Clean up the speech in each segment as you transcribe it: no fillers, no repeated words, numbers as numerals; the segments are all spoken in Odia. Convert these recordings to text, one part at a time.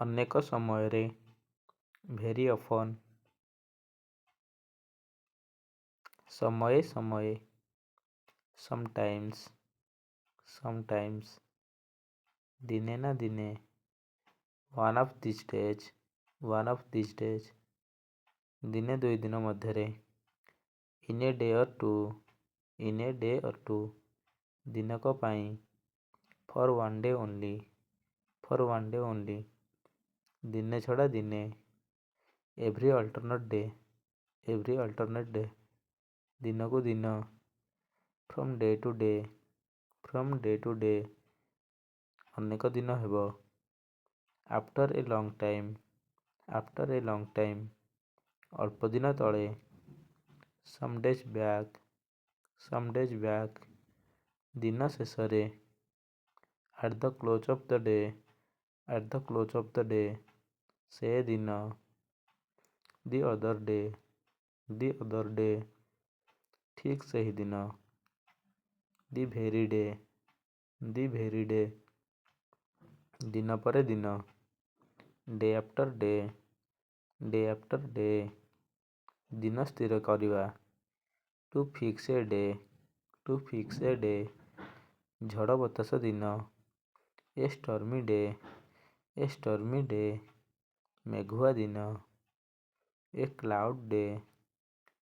ଅନେକ ସମୟରେ, ଭେରି ଅଫନ୍। ସମୟେ ସମୟେ, ସମଟାଇମ୍ସ, ସମଟାଇମ୍ସ। ଦିନେ ନା ଦିନେ, one of these days, one of these days. ଦିନେ ଦୁଇ ଦିନ ମଧ୍ୟରେ, in a day or two, in a day or two. ଦିନକ ପାଇଁ, for one day only, for one day only. ଦିନେ ଛଡ଼ା ଦିନେ, every alternate day, every alternate day. ଦିନକୁ ଦିନ, from day to day, from day to day. ଅନେକ ଦିନ ହେବ, after a long time, after a long time. ଅଳ୍ପ ଦିନ ତଳେ, some days back, some days back. ଦିନ ଶେଷରେ, at the close of the day, at the close of the day. ସେ ଦିନ, the other day, the other day. ଠିକ୍ ସେହିଦିନ, the very day, the very day. ଦିନ ପରେ ଦିନ, day after day, day after day. ଦିନ ସ୍ଥିର କରିବା, to fix a day, to fix a day. ଝଡ଼ ବତାସ ଦିନ, a stormy day, a stormy day. ମେଘୁଆ ଦିନ, a cloudy day,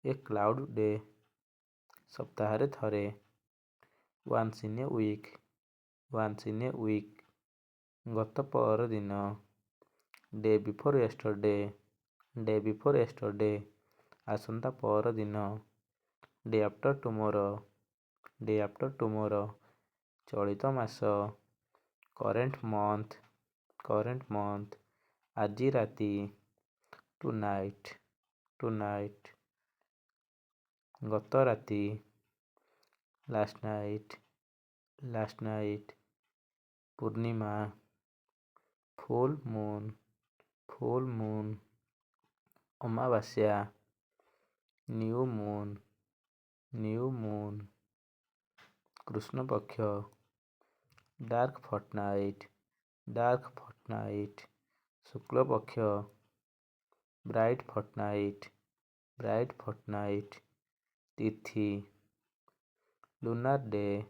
a cloudy day. ସପ୍ତାହରେ ଥରେ, once in a week, once in a week. ଗତ ପଅରଦିନ, day before yesterday, day before yesterday. ଆସନ୍ତା ପଅରଦିନ, day after tomorrow, day after tomorrow. ଚଳିତ ମାସ, କରେଣ୍ଟ ମନ୍ଥ, କରେଣ୍ଟ ମନ୍ଥ। ଆଜି ରାତି, ଟୁନାଇଟ୍, ଟୁନାଇଟ୍। ଗତ ରାତି, ଲାଷ୍ଟ ନାଇଟ୍, ଲାଷ୍ଟ ନାଇଟ୍। ପୂର୍ଣ୍ଣିମା, ଫୁଲ୍ ମୁନ୍, ଫୁଲ୍ ମୁନ୍। ଅମାବାସ୍ୟା, ନ୍ୟୁ ମୁନ୍, ନ୍ୟୁ ମୁନ୍। କୃଷ୍ଣପକ୍ଷ, ଡାର୍କ ଫର୍ଟନାଇଟ୍, ଡାର୍କ ଫର୍ଟନାଇଟ୍। ଶୁକ୍ଳପକ୍ଷ, ବ୍ରାଇଟ୍ ଫର୍ଟନାଇଟ୍, ବ୍ରାଇଟ୍ ଫର୍ଟନାଇଟ୍। ତିଥି, ଲୁନାର୍ ଡେ,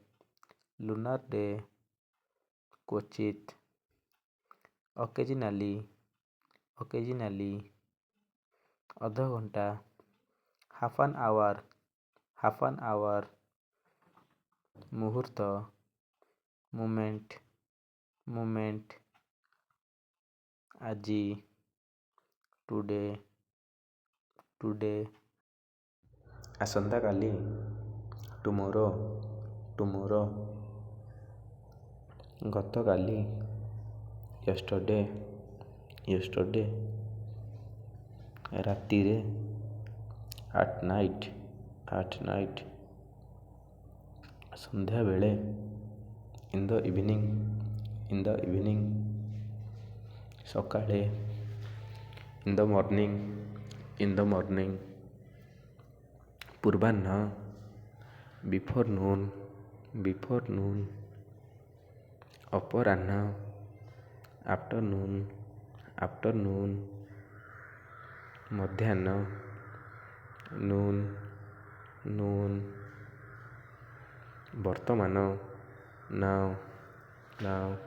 ଲୁନାର୍ ଡେ। କ୍ୱଚିତ୍, ଅକେଜନାଲି, ଅକେଜନାଲି। ଅଧ ଘଣ୍ଟା, half an hour, half an hour. ମୁହୂର୍ତ୍ତ, ମୋମେଣ୍ଟ, ମୋମେଣ୍ଟ। ଆଜି, ଟୁଡେ, ଟୁଡେ। ଆସନ୍ତାକାଲି, ଟୁମୋରୋ, ଟୁମୋରୋ। ଗତକାଲି, ୟେଷ୍ଟରଡେ, ୟେଷ୍ଟରଡେ। ରାତିରେ, ଆଟ୍ ନାଇଟ୍, ଆଟ୍ ନାଇଟ୍। ସନ୍ଧ୍ୟାବେଳେ, in the evening, in the evening. ସକାଳେ, in the morning, in the morning. ପୂର୍ବାହ୍ନ, ବିଫୋର୍ ନୁନ୍, ବିଫୋର୍ ନୁନ୍। ଅପରାହ୍ନ, ଆଫ୍ଟରନୁନ୍, ଆଫ୍ଟରନୁନ୍। ମଧ୍ୟାହ୍ନ, ନୁନ୍, ନୁନ୍। ବର୍ତ୍ତମାନ, now, now.